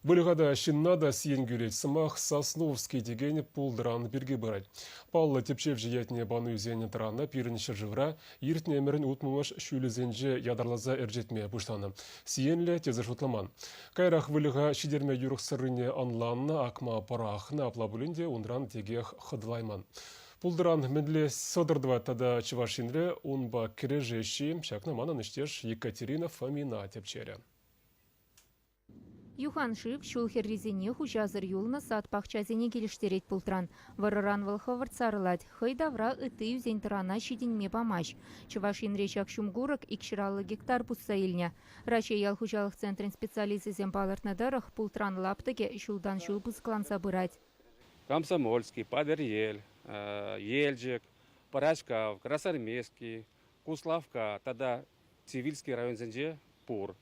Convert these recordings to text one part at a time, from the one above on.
Выльӑха та, ҫынна та сиен кӳрет сӑмах Сосновский текен пултӑран пирки пырать. Паллӑ тӗпчевҫӗ ятне панӑ ӳсен-тӑрана пирӗн ҫӗршывра иртнӗ ӗмӗрӗн утмӑлмӗш ҫулӗсенче ятарласа ӗрчетме пуҫланӑ. Сиенлӗ тесе шутламан. Каярах выльӑха ҫитерме юрӑхсӑррине ӑнланнӑ, акма пӑрахнӑ, апла пулин те унран текех хӑтӑлайман. Пултӑран мӗнле сӑтӑр тӑвать тата Чӑваш Енре унпа кӗрешеҫҫӗ-и? Ҫакна манӑн ӗҫтеш Екатерина Фомина тӗпчерӗ. Юхан шыв ҫул хӗррисене хуҫасӑр юлнӑ сад-пахчасене килӗштерет пултран. Вӑрӑран вӑл хӑвӑрт сарӑлать, хӑй тавра ытти ӳсен-тӑрана ҫитӗнме памасть. Чӑваш Енре ҫак ҫум курӑк 250 гектар пусса илнӗ. Раҫҫей ял хуҫалӑх центрӗн специалисчӗсем палӑртнӑ тӑрӑх, пултран лаптӑкӗ ҫултан-ҫул пысӑкланса пырать. Комсомольски, Патӑрьел, Елчӗк, Пӑрачкав, Красноармейски, Куславкка тата Цивильски районсенче пур.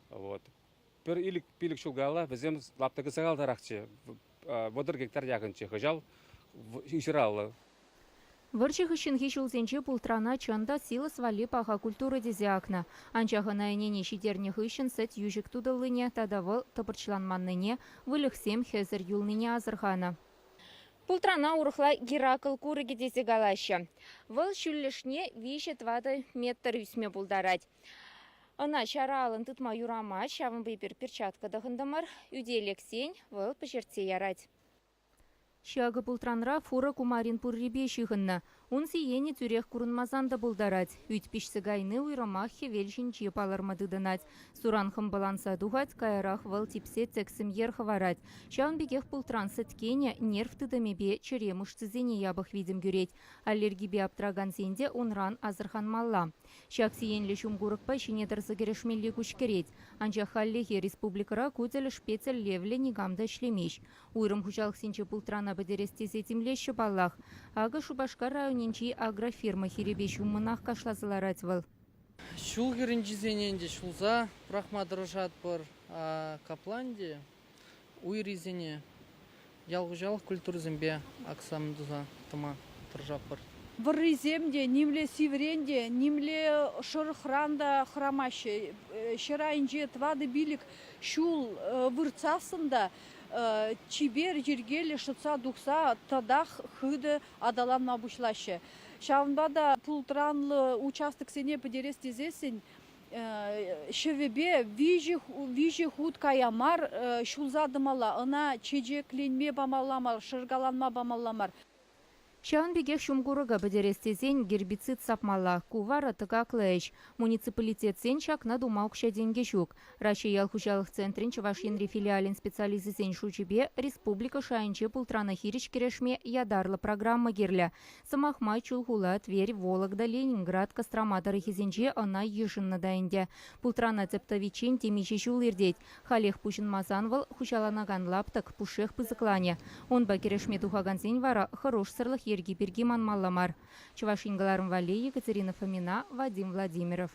Вот. Пӗр пилӗк ҫул каялла вӗсем лаптӑкӗ сахалтарахчӗ, 30 гектар яхӑнччӗ. Кӑҫал ҫыраллӑ. Вӑрҫӑ хыҫҫӑнхи ҫулсенче пултрана чӑн та силос валли паха культура тесе акнӑ. Анчах ӑна ӗнене ҫитернӗ хыҫҫӑн сӗт йӳҫӗк тутӑллине тата вӑл тӑпӑрчланманнине, выльӑхсем хӗсӗр юлнине асӑрханӑ. Пултрана урӑхла Геракл курӑкӗ тесе калаҫҫӗ. Вӑл ҫӳллӗшне виҫӗ-тӑватӑ метр ӳсме пултарать. Ӑна ҫара алӑн тытма юрамасть, ҫавӑнпа эпир перчатка тӑхӑнтӑмӑр. Ӳте лексен вӑл пӗҫертсе ярать. Ҫакӑ пултранра фура кумарин пуррипе ҫыхӑннӑ. Ун сиенӗ тӳрех курӑнмасан та пултарать. Ӳт пиҫсе кайни уйрӑмах хӗвел ҫинче палӑрма тытӑнать. Суран хӑмпӑланса тухать, каярах вӑл типсе тӗксӗм йӗр хӑварать. Ҫавӑн пекех пултран сӗткенӗ нерв тытӑмӗпе чӗре мышцисене япӑх витӗм кӳрет. Аллергипе аптракансен те унран асӑрханмалла. Ҫак сиенлӗ ҫум курӑкпа ҫине тӑрса кӗрешмелли куҫкӗрет. Анчах хальлӗхе республикӑра ку тӗлӗшпе тӗллевлӗ никам та ӗҫлемест. Уйрӑм хуҫалӑхсенче пултрана пӗтерес тесе тимлеҫҫӗ паллах. Акӑ Шупашкар районӗнчи агрофирма хирӗпе ҫуммӑнах кашласа ларать вӑл. Ҫул хӗрринчисене ӗнтӗ ҫулса пӑрахма тӑрӑшатпӑр. Капла ӗнтӗ уйрисене ял хуҫалӑх культурисемпе аксам туса тӑма тӑрӑшатпӑр. Вӑррисем те нимле сивӗрен те, нимле шӑрӑхран та хӑрамаҫҫӗ. Ҫӗр айӗнче тӑватӑ-пилӗк ҫул выртсассӑн та чипер йӗркеллӗ шӑтса тухса татах хытӑ аталанма пуҫлаҫҫӗ. Ҫавӑнпа та пултранлӑ участоксене пӗтерес тесессӗн ҫӑвӗпе виҫӗ хут кая мар ҫулса тӑмалла, ӑна чечекленме памалла мар, шӑркаланма памалла мар. Ҫавӑн пекех ҫум курӑка пӗтерес тесен гербицид сапмалла. Ку вара тӑкаклӑ ӗҫ. Муниципалитетсен ҫакна тума укҫа-тенкӗ ҫук. Раҫҫей ял хуҫалӑх центрӗн Чӑваш Енри филиалӗн специалисчӗсен шучӗпе республика шайӗнче пултрана хирӗҫ кӗрешме ятарлӑ программа кирлӗ. Сӑмах май, Чулхула, Тверь, Вологда, Ленинград, Кострома тӑрӑхӗсенче ӑна йышӑннӑ та ӗнтӗ. Пултрана тӗп тӑвиччен темиҫе ҫул иртет. Халех пуҫӑнмасан вӑл хуҫаланакан лаптӑк пушшех пысӑкланӗ. Унпа кӗрешме тухакансен вара хӑрушсӑрлӑх йӗрки пирки манмалла мар. Чӑваш Ен кӑларӑм валли Екатерина Фомина, Вадим Владимиров.